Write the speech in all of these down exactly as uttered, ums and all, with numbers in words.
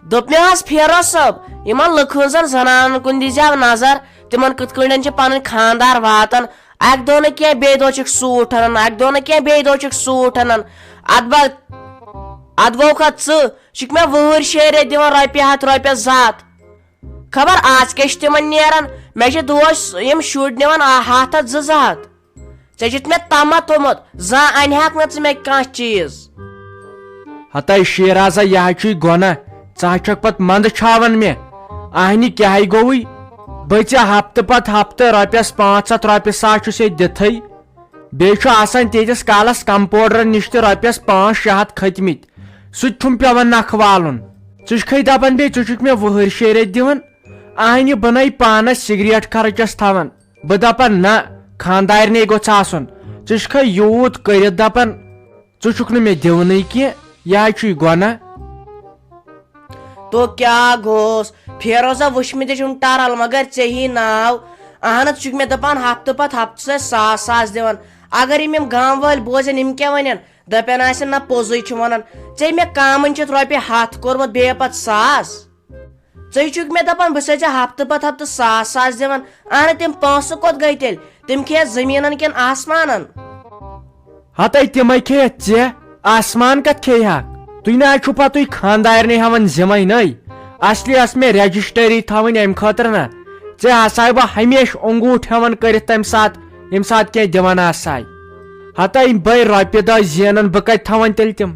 دوٚپ مےٚ حظ، فیروز صٲب، یِمن لُکہٕ ہٕنٛزن زنانن کُن دیٖزیو نظر، تِمن کِتھ کٲٹھۍ چھِ پنٕنۍ خانٛدار واتان۔ اکہِ دۄہ نہٕ کینٛہہ، بیٚیہِ دۄہ چھِکھ سوٗٹ انان، اکہِ دۄہ نہٕ کینٛہہ، بیٚیہِ دۄہ چھِکھ سوٗٹ انان۔ اتھ با-، اتھ گوٚو کھا ژٕ؟ ژٕ چھُکھ مےٚ وُہٕرۍ شیٚیہِ رٮ۪تۍ دِوان رۄپیہِ ہتھ، رۄپیس زٕ ہتھ۔ خبر آز کیٛاہ چھِ تِمن نیران؟ مےٚ چھِ دوس یِم شُرۍ نِوان آ-، ہتھ ہتھ، زٕ زٕ ہتھ۔ ژےٚ چھُتھ مےٚ تما تھوٚمُت، زانٛہہ انہِ ہاکھ نہٕ ژٕ مےٚ کانٛہہ چیٖز۔ ہتاے شیرازا، یہِ ہا چھُے گۄناہ۔ ژٕ ہا چھکھ پتہٕ منٛدٕ چھاوان مےٚ۔ اہنہِ کیٛاہ گوٚوُے؟ بہٕ ژےٚ ہفتہٕ پتہٕ ہفتہٕ رۄپیس پانٛژھ ہتھ، رۄپیہِ ساس چھُسے دِتھٕے۔ بیٚیہِ چھُ آسان تیٖتِس کالس کمپاوڈرن نِش تہِ رۄپیس پانٛژھ شےٚ ہتھ کھٔتمٕتۍ۔ سُہ تہِ چھُم پٮ۪وان نکھٕ والُن۔ ژٕ چھُکھے دپان بیٚیہِ ژٕ چھُکھ مےٚ وُہٕرۍ شیٚیہِ رٮ۪تۍ دِوان۔ اہنہِ بنے پانس سگریٹ خرچس تھاوان۔ بہٕ دپان نہ، خاندارنے گوٚژھ آسُن۔ ژٕ چھُکھے یوٗت کٔرِتھ دپان، ژٕ چھُکھ نہٕ مےٚ دِونٕے کینٛہہ، یہِ ہا چھُے گۄناہ۔ تو کیٛاہ گوٚوس؟ فیروزا وٕچھ مےٚ تہِ چھُم ٹرل، مگر ژےٚ ہی ناو۔ اہن حظ، ژٕ چھُکھ مےٚ دپان ہفتہٕ پتہٕ ہفتہٕ چھُسے ساس ساس دِوان۔ اگر یِم یِم گام وٲلۍ بوزن، یِم کیٛاہ ونن؟ دپن آسن نہ پوٚزُے چھُ ونان۔ ژےٚ مےٚ کامن چھِتھ رۄپیہِ ہتھ کوٚرمُت، بیٚیہِ پتہٕ ساس۔ ژٕ چھُکھ مےٚ دپان بہٕ چھسے ژےٚ ہفتہٕ پتہٕ ہفتہٕ ساس ساس دِوان۔ اہنہٕ، تِم پونٛسہٕ کوٚت گٔے تیٚلہِ؟ تِم کھیٚیَتھ زٔمیٖنن کِنہٕ آسمانن؟ ہتے تِمے کھیٚیَتھ ژےٚ، آسمان کتھ کھیٚیہِ ہاکھ؟ تُہۍ نہ حظ چھُو پتہٕ تُہۍ خانٛدارنٕے ہٮ۪وان ذِمے نٔے؟ اصلی ٲس مےٚ رجسٹری تھاوٕنۍ امہِ خٲطرٕ نہ۔ ژےٚ آسہٕ ہاے بہٕ ہمیشہٕ اونٛگوٗٹھ ہٮ۪وان کٔرِتھ تمہِ ساتہٕ، ییٚمہِ ساتہٕ کینٛہہ دِوان آسہٕ ہاے۔ ہتے بے رۄپیہِ دہ زینان، بہٕ کتہِ تھاوان تیٚلہِ تِم؟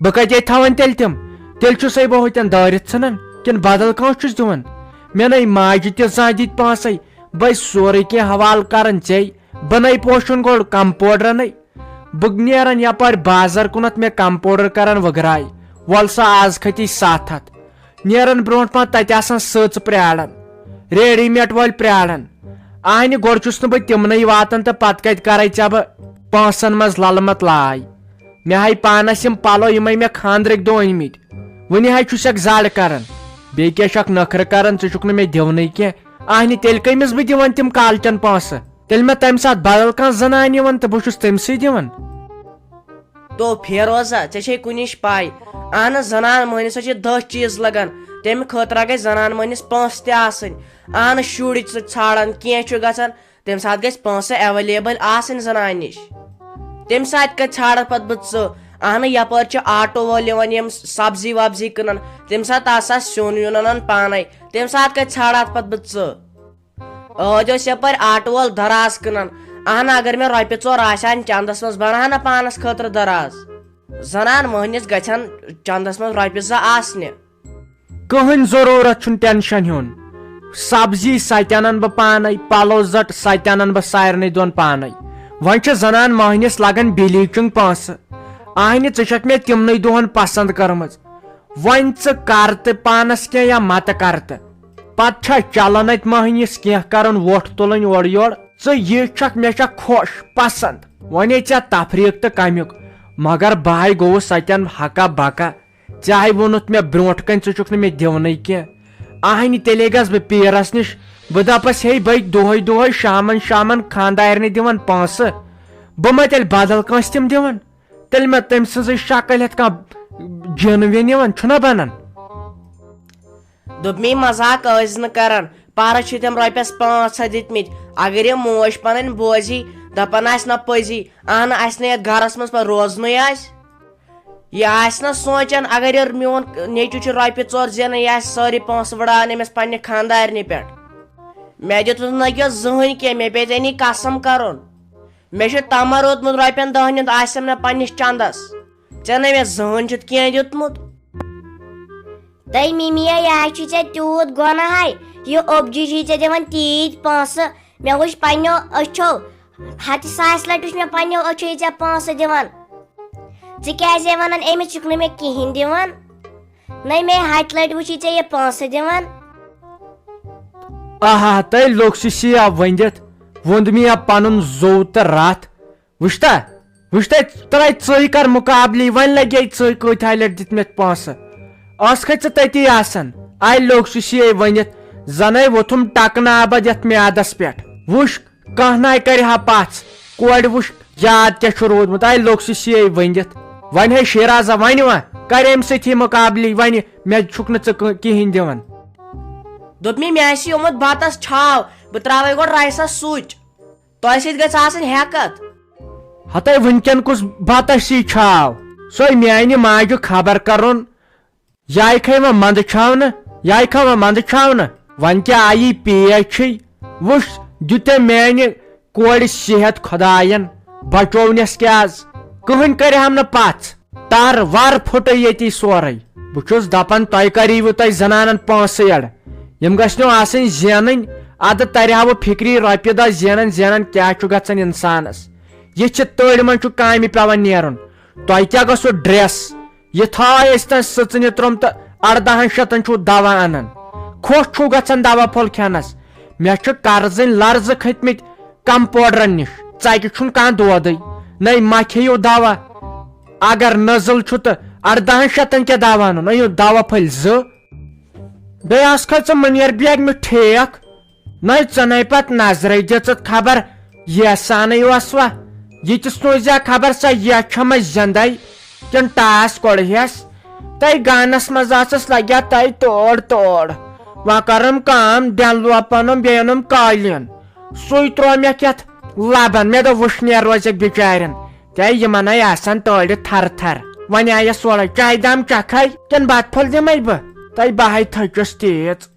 بہٕ کتے تھاوان تیٚلہِ تِم؟ تیٚلہِ چھُسے بہٕ ہوٚتٮ۪ن دٲرِتھ ژھٕنان، کِنہٕ بدل کانٛہہ چھُس دِوان؟ مےٚ نے ماجہِ تہِ زانٛہہ دِتۍ پونٛسے، بے سورُے کینٛہہ حوالہٕ کران ژے۔ بہٕ نے پوشُن گۄڈٕ کمپوڈرنٕے۔ بہٕ نیران یپارۍ بازر کُنتھ، مےٚ کمپوڈر کران وٕگراے۔ وۄل سا، آز کھٔتی ستھ ہتھ۔ نیران برونٛٹھ پہن تتہِ آسان سٕژ پراران، ریڈی میٹ وٲلۍ پراران۔ اہنہِ، گۄڈٕ چھُس نہٕ بہٕ تِمنٕے واتان تہٕ پتہٕ کتہِ کرے ژےٚ بہٕ پونٛسن منٛز للہٕ مت لاے؟ مےٚ ہاے پانس یِم پلو، یِمے مےٚ خانٛدرٕکۍ دۄہ أنۍ مٕتۍ۔ وُنہِ ہاے چھُسکھ زڑ کران۔ بیٚیہِ کیٛاہ چھکھ نخرٕ کران، ژٕ چھُکھ نہٕ مےٚ دِونٕے کینٛہہ۔ اہنہِ، تیٚلہِ کٔمِس بہٕ دِوان تِم کالچن پونٛسہٕ؟ تیٚلہِ مےٚ تمہِ ساتہٕ بدل کانٛہہ زنان یِوان تہٕ بہٕ چھُس تٔمسٕے دِوان۔ تو فیروزا، ژےٚ چھے کُنِچ پاے؟ اہن حظ، زنان مٔہنِس چھِ دہ چیٖز لگان۔ تمہِ خٲطرٕ گژھِ زنان مٔہنِس پونٛسہٕ تہِ آسٕنۍ۔ اہن، شُرۍ چھِ ژھانڈان، کینٛہہ چھُ گژھان، تمہِ ساتہٕ گژھِ پونٛسہٕ ایویلیبل آسٕنۍ زنانہِ نِش۔ تمہِ ساتہٕ کتہِ ژھانڈتھ پتہٕ بہٕ ژٕ؟ اہنہٕ، یپٲرۍ چھِ آٹو وٲلۍ یِوان، یِم سبزی وبزی کٕنان، تمہِ ساتہٕ آسہٕ سُہ سیُن ویُن انان پانے، تمہِ ساتہٕ کتہِ ژھانڈتھ پتہٕ بہٕ ژٕ؟ ٲدۍ اوس یپٲرۍ آٹہٕ وول دراز کٕنان۔ اہنہٕ، اگر مےٚ رۄپیہِ ژور آسہِ ہن چندس منٛز، بنہٕ ہا نہ پانس خٲطرٕ دراز۔ زنان مٔہنِس گژھن چندس منٛز رۄپیہِ زٕ آسنہِ۔ کٕہٕنۍ ضروٗرت چھُنہٕ ٹینشن ہیوٚن۔ سبزی سۄ تہِ انن بہٕ پانے، پلو زٹ سۄ تہِ انن بہٕ سارنٕے دۄن پانے۔ وۄنۍ چھِ زنان مٔہنِس لگان بلیٖچنگ پونٛسہٕ۔ اہنہِ، ژٕ چھکھ مےٚ تِمنٕے دۄہن پسند کٔرمٕژ۔ وۄنۍ ژٕ کر تہٕ پانس کینٛہہ یا متہٕ کر تہٕ۔ پتہٕ چھا چلان اتہِ مٔہنِس کینٛہہ کرُن، وۄٹھ تُلٕنۍ اورٕ یورٕ؟ ژٕ یہِ چھکھ، مےٚ چھکھ خۄش پسند۔ وۄنۍ ہے ژےٚ تفریٖق تہٕ کمیُک، مگر بہٕ ہاے گوٚوُس اتٮ۪ن ہکا بکا۔ ژےٚ ہاے ووٚنُتھ مےٚ برونٛٹھ کنہِ، ژٕ چھُکھ نہٕ مےٚ دِونٕے کینٛہہ۔ اہنہِ، تیٚلے گژھٕ بہٕ پیٖرس نِش، بہٕ دپس، ہے، بٔے دۄہے دۄہے شامن شامن خانٛدارنہِ دِوان پونٛسہٕ، بہٕ ما تیٚلہِ بدل کٲنٛسہِ تِم دِوان؟ تیٚلہِ ما تٔمۍ سٕنٛزٕے شکٕل ہٮ۪تھ کانٛہہ جِن وِن یِوان؟ چھُنہ بنان؟ دوٚپمَے، مذاق ٲسۍ نہٕ کران، پرس چھِ تٔمۍ رۄپیس پانٛژھ ہتھ دِتمٕتۍ۔ اگر یہِ موج پنٕنۍ بوزی، دپان آسہِ نہ پٔزی، اہنہٕ، اسہِ نہٕ یتھ گرس منٛز پتہٕ روزنُے آسہِ۔ یہِ آسہِ نہ سونٛچان، اگر یہِ میون نیٚچُو چھُ رۄپیہِ ژور زینان، یہِ آسہِ سٲرٕے پونٛسہٕ وٕڑان أمِس پننہِ خانٛدارنہِ پٮ۪ٹھ۔ مےٚ دیُتُس نہٕ یہِ زٕہٕنۍ کینٛہہ، مےٚ پیٚیہِ ژےٚ نی قسم کرُن۔ مےٚ چھُ تمر روٗدمُت رۄپین دہن ہُنٛد، آسٮ۪م نہٕ پننِس چندس۔ ژےٚ نَے مےٚ زٕہٕنۍ چھُتھ کینٛہہ دیُتمُت۔ تَے مِمیا، یہِ ہا چھُے ژےٚ تیوٗت گۄناہ ہاے، یہِ اوٚبجی چھُے ژےٚ دِوان تیٖتۍ پونٛسہٕ۔ مےٚ وٕچھ پنٛنیو أچھو، ہَتہِ ساسہِ لَٹہِ وٕچھ مےٚ پنٛنیو أچھو یہِ ژےٚ پونٛسہٕ دِوان۔ ژٕ کیٛازِ ہے وَنان أمِس چھُکھ نہٕ مےٚ کِہیٖنۍ دِوان؟ نَے مےٚ ہَتہِ لَٹہِ وٕچھی ژےٚ یہِ پونٛسہٕ دِوان۔ آہا، تۄہہِ لوٚگ سُہ سِیا ؤنِتھ، ووٚنٛد مےٚ پنُن زوٚو تہٕ رَتھ۔ وٕچھتا، وٕچھتا، ترٛاے ژٕے کر مُقابلی، وۄنۍ لگے ژٕے کۭتۍ ہاے لٹہِ دِتۍ مےٚ پونٛسہٕ۔ ٲس کھٔتۍ ژٕ تٔتی آسان، آے لوٚگ سُہ سِیے ؤنِتھ، زنَے ووٚتھُم ٹکنہٕ آبد یتھ میادس پٮ۪ٹھ۔ وٕچھ، کانٛہہ ناے کرِ ہا پژھ، کورِ وٕچھ یاد کیٛاہ چھُ روٗدمُت، آے لوٚگ سُہ سِیے ؤنِتھ۔ وۄنۍ ہے شیرازا، وۄنۍ وۄنۍ کر أمۍ سۭتۍ یہِ مُقابلہٕ، وۄنۍ مےٚ چھُکھ نہٕ ژٕ کٕہ-، کِہیٖنۍ دِوان۔ دوٚپ مےٚ، مےٚ آسہِ یومُت بتس چھاو، بہٕ تراوے گۄڈٕ رایسس سُچ۔ تۄہہِ سۭتۍ گژھِ آسٕنۍ ہٮ۪کتھ۔ ہتے وٕنکٮ۪ن کُس بتس سی چھاو؟ سۄے میانہِ ماجہِ خبر کرُن۔ یہِ آیہِ کھے وۄنۍ منٛدٕ چھاونہٕ، یہِ آیہِ کھے وۄنۍ منٛدٕ چھاونہٕ۔ وۄنۍ کیٛاہ آیی پیچھٕے؟ وٕچھ، دیُت أمۍ میانہِ کورِ صحت خۄداین، بچوونس کیٛاہ از؟ کٕہٕنۍ کرِ ہم نہٕ پژھ۔ تر ور پھُٹے ییٚتی سورے۔ بہٕ چھُس دپان، تۄہہِ کر ییٖوٕ تۄہہِ زنانن پونٛسہٕ یڑ؟ یِم گژھنو آسٕنۍ زینٕنۍ۔ ادٕ ترِ ہا وۄنۍ فکری رۄپیہِ دہ زینان زینان کیٛاہ چھُ گژھان انسانس؟ یہِ چھِ تٔڑۍ منٛز چھُ کامہِ پٮ۪وان نیرُن۔ تۄہہِ کیٛاہ گژھو ڈریس؟ یہِ تھاے أسۍ تن سٕژنہِ ترٛوم تہٕ اردہن شتن چھُو دوا انان۔ خۄش چھُو گژھان دوا پھوٚل کھٮ۪نس۔ مےٚ چھِ قرضٕنۍ لرزٕ کھٔتۍ مٕتۍ کمپوڈرن نِش۔ ژکہِ چھُنہٕ کانٛہہ دودٕے۔ نَے ما کھیٚیِو دوا۔ اگر نزل چھُ تہٕ اردہن شتن کیٛاہ دوا انُن؟ أنِو دوا پھٔلۍ زٕ۔ بیٚیہِ آسکھے ژٕ منیر بیگ مےٚ ٹھیک۔ نَے ژٕ نَے پتہٕ نظرے دِژٕتھ خبر ییٚسانٕے اوسوا؟ یہِ تہِ سوٗزیا خبر سۄ یَتھ چھَمے زِندَے کِنہٕ ٹاس کوٚڑہَس؟ تَے گانَس منٛز ٲسٕس لَگیا تَے تور تور۔ وۄنۍ کٔرٕم کٲم، ڈٮ۪ن لوپَنُم بیٚیہِ اوٚنُم قٲلیٖن۔ سُے ترٛوو مےٚ کٮ۪تھ لَبَن۔ مےٚ دوٚپ، وٕشنیر روزٮ۪کھ بِچارٮ۪ن۔ تَے یِمَن ہے آسان تٲڑِتھ تھَرٕ تھَرٕ۔ وۄنۍ آیَس سورُے۔ چایہِ دام چَکھَے کِنہٕ بَتہٕ پھوٚل دِمَے بہٕ؟ تَے بہٕ ہے تھٔچٕس تیٖژ۔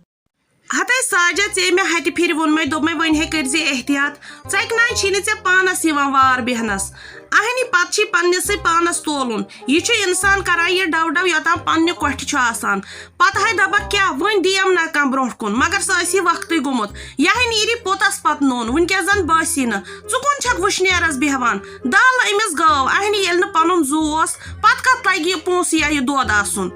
ہتے ساجہ، ژےٚ مےٚ ہتہِ پھِرِ ووٚنمے، دوٚپمے، وۄنۍ ہے کٔرزِ احتیاط۔ ژکہِ ناے چھی نہٕ ژےٚ پانس یِوان وار بیہنس۔ اہنی پتہٕ چھی پننسٕے پانس تولُن۔ یہِ چھُ انسان کران یہِ ڈو ڈو یوٚتام پننہِ کۄٹھِ چھُ آسان۔ پتہٕ ہے دپکھ کیٛاہ، وۄنۍ دِیم نہ کانٛہہ برونٛٹھ کُن، مگر سُہ ٲسی وقتٕے گوٚمُت۔ یہِ ہے نیری پوٚتس پتہٕ نوٚن، وُنکیٚس زن باسی نہٕ۔ ژٕ کُن چھکھ وُشنیرس بیہوان؟ دالہٕ أمِس گٲو، اہنی ییٚلہِ نہٕ پنُن زُو اوس، پتہٕ کتھ لگہِ یہِ پونٛسہٕ یا یہِ دۄد آسُن؟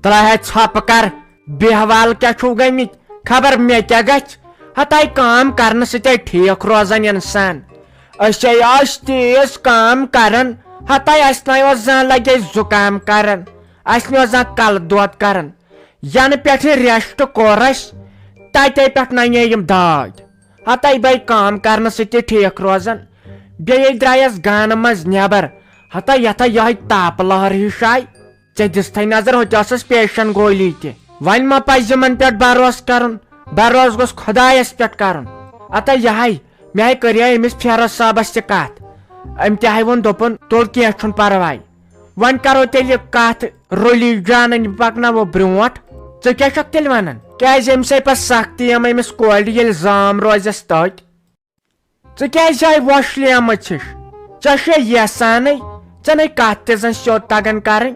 ترٛاوِ ہے ژھۄپہٕ کر، بیہوال کیٛاہ چھِو گٔمٕتۍ؟ خبر مےٚ کیٛاہ گژھِ؟ ہتاے کٲم کرنہٕ سۭتۍ ہے ٹھیٖک روزان انسان۔ أسۍ ہے ٲسۍ تیز کٲم کران، ہتاے اسہِ نَے اوس زانٛہہ لگے زُکام کران، اسہِ نَے اوس زانٛہہ کلہٕ دود کران۔ ینہٕ پٮ۪ٹھٕ ریسٹ کوٚر اسہِ، تتے پٮ۪ٹھ نَنے یِم دٲدۍ۔ ہتاے بے کٲم کرنہٕ سۭتۍ تہِ ٹھیٖک روزان۔ بیٚیہِ درٛایس گانہٕ منٛز نٮ۪بر، ہتاے یتھے یہے تاپہٕ لہر ہِش آے۔ ژےٚ دِژتھے نظر، ہوٚتہِ ٲسٕس پیشن گولی تہِ۔ وۄنۍ ما پزِ یِمن پٮ۪ٹھ بھروسہٕ کرُن؟ بھروسہٕ گوٚژھ خۄدایس پٮ۪ٹھ کرُن۔ اتا یہے، مےٚ ہے کریے أمِس فیروز صٲبس تہِ کتھ۔ أمۍ تہِ ہے ووٚن، دوٚپُن، تُل، کینٛہہ چھُنہٕ پرواے۔ وۄنۍ کرو تیٚلہِ یہِ کتھ رٔلی جانن، یہِ پکناوو برونٛٹھ۔ ژٕ کیٛاہ چھکھ تیٚلہِ ونان؟ کیٛازِ أمِس ہے پتہٕ سختی یِم أمِس کورِ ییٚلہِ زام روزٮ۪س تٔتۍ؟ ژٕ کیٛازِ جایہِ وۄشلیمٕژ چھِش؟ ژےٚ چھُے یژھانٕے، ژےٚ نے کتھ تہِ زن سیوٚد تگان کرٕنۍ۔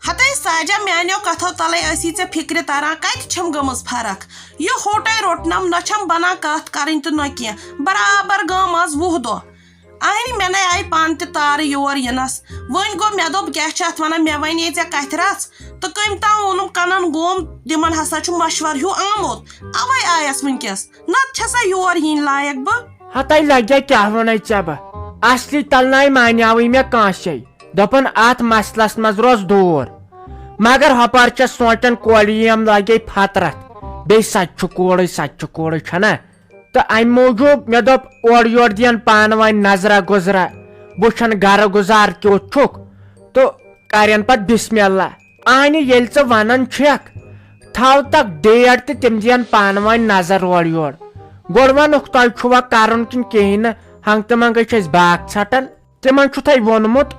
ہتے ساجہ، میانیو کتھو تلے ٲسی ژےٚ فکرِ تران، کتہِ چھم گٔمٕژ فرق؟ یہِ ہوٹے روٚٹنم، نہ چھم بنان کتھ کرٕنۍ تہٕ نہ کینٛہہ۔ برابر گٔم از وُہ دۄہ۔ اہنہِ، مےٚ نے آیہِ پانہٕ تہِ تارٕ یور یِنس۔ وۄنۍ گوٚو، مےٚ دوٚپ، کیٛاہ چھِ اتھ ونان، مےٚ ونے ژےٚ کتھِ رژھ، تہٕ کٔمۍ تام ووٚنُم کنن گوم، تِمن ہسا چھُ مشور ہیوٗ آمُت، اوے آیس وٕنکیٚس۔ نتہٕ چھسا یور یِنۍ لایق بہٕ؟ ہتے لگیا کیٛاہ ونے ژےٚ بہٕ؟ اصلی تلناے مانیاوٕے مےٚ کٲنٛسے۔ دوٚپُن، اتھ مسلس منٛز روز دوٗر۔ مگر ہۄپٲرۍ چھس سونچان، کورِ یِم لگے فطرت۔ بیٚیہِ سۄ تہِ چھُ کوٗرٕے، سۄ تہِ چھُ کوٗرٕے، چھنا؟ تہٕ امہِ موٗجوٗب مےٚ دوٚپ، اورٕ یورٕ دِین پانہٕ وٲنۍ نظرا گُزرا، وٕچھن گرٕ گُزار کیُتھ چھُکھ، تہٕ کرن پتہٕ بسم اللہ۔ اہنہِ، ییٚلہِ ژٕ ونان چھکھ، تھاو تک ڈیٹ تہٕ تِم دِین پانہٕ وٲنۍ نظر اورٕ یورٕ۔ گۄڈٕ ونُکھ، تۄہہِ چھُوا کرُن کِنہٕ کِہیٖنۍ نہٕ؟ ہنٛگ تہٕ منٛگے چھِ أسۍ باکھ ژھٹان۔ تِمن چھُتھے ووٚنمُت۔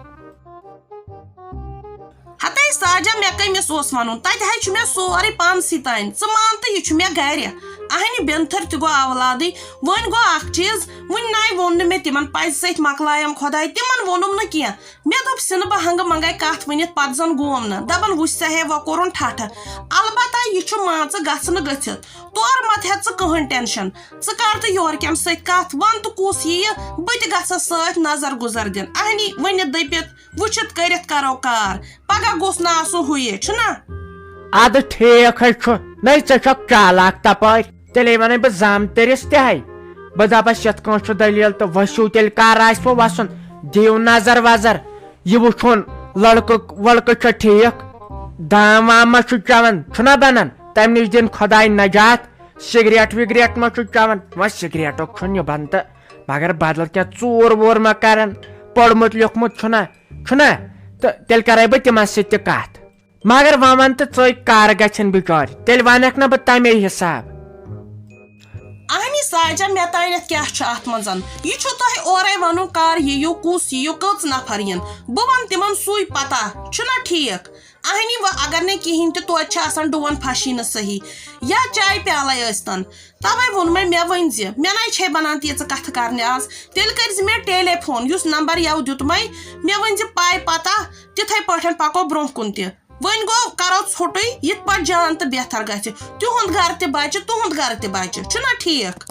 ہتے ساجہ، مےٚ کٔمِس اوس ونُن؟ تتہِ ہے چھُ مےٚ سورُے پانسٕے تانۍ۔ ژٕ مان تہٕ، یہِ چھُ مےٚ گرِ۔ اہنہِ بینتھٕر تہِ گوٚو اولادٕے، وۄنۍ گوٚو اکھ چیٖز، وُنہِ ناے ووٚن نہٕ مےٚ تِمن پزِ سۭتۍ مۄکلایم خۄداے، تِمن ووٚنُم نہٕ کینٛہہ۔ مےٚ دوٚپ، سِنہٕ بہٕ ہنٛگہٕ منٛگے کتھ ؤنِتھ، پتہٕ زن گوم نہٕ، دپان وُچھ سا ہے، وۄنۍ کوٚرُن ٹھٹھٕ۔ البتہ یہِ چھُ مان ژٕ گژھنہٕ گٔژھِتھ، تورٕ مت ہےٚ ژٕ کٕہٕنۍ ٹینشن۔ ژٕ کر تہٕ یورٕکٮ۪ن سۭتۍ کتھ، ون تہٕ کُس یِیہِ، بہٕ تہِ گژھس سۭتۍ نظر گُزر دِنۍ۔ اہنی، ؤنِتھ دٔپِتھ، وٕچھِتھ کٔرِتھ کرو کار، پگاہ گوٚژھ نہٕ آسُن ہُہ یہِ، چھُنا؟ ادٕ ٹھیک ہے چھُ، نَے ژےٚ چھکھ چالاک تپٲرۍ۔ تیٚلے ونے بہٕ زامتٕرِس تہِ ہے۔ بہٕ دپس، یتھ کٲنٛسہِ چھُ دٔلیٖل تہٕ ؤسِو تیٚلہِ، کر آسہِ وۄنۍ وسُن، دِیِو نظر وظر، یہِ وٕچھُن، لڑکہٕ ولکہٕ چھا ٹھیک، دام وام ما چھُ چٮ۪وان، چھُنا بنان؟ تمہِ نِش دِن خۄداے نجات۔ سگریٹ وگریٹ ما چھُ چٮ۪وان؟ وۄنۍ سگریٹُک چھُنہٕ یہِ بنتہٕ، مگر بدل کینٛہہ ژوٗر ووٗر ما کران؟ پوٚرمُت لیوٚکھمُت چھُنا؟ چھُنا؟ تہٕ تیٚلہِ کرے بہٕ تِمن سۭتۍ تہِ کتھ۔ مگر وۄنۍ ون تہٕ ژٕے، کر گژھن بہٕ گرٕ؟ تیٚلہِ ونکھ نہ بہٕ تمے حساب۔ اہنی ساجہ، مےٚ تانٮ۪تھ کیٛاہ چھُ اتھ منٛز؟ یہِ چھُ تۄہہِ اورے ونُن کر یِیِو، کُس یِیِو، کٔژ نفر یِن، بہٕ ونہٕ تِمن سُے پتہ، چھُنا ٹھیٖک؟ اہنی وۄنۍ اگر نہٕ کِہیٖنۍ تہِ، توتہِ چھِ آسان ڈوٗن پھَش یی نہٕ صحیح، یا چاے پیالے ٲسۍتن۔ توے ووٚنمے مےٚ ؤنۍ زِ مےٚ نے چھے بنان تیٖژٕ کتھٕ کرنہِ آز، تیٚلہِ کٔرۍ زِ مےٚ ٹیلی فون، یُس نمبر یَوٕ دیُتمے، مےٚ ؤنۍ زِ پاے پتہ، تِتھے پٲٹھۍ پکو برونٛہہ کُن تہِ۔ وۄنۍ گوٚو، کرو ژھوٚٹُے، یِتھ پٲٹھۍ جان تہٕ بہتر گژھِ۔ تِہُنٛد گرٕ تہِ بچہِ، تُہُنٛد گرٕ تہِ بچہِ۔ چھُنا ٹھیٖک؟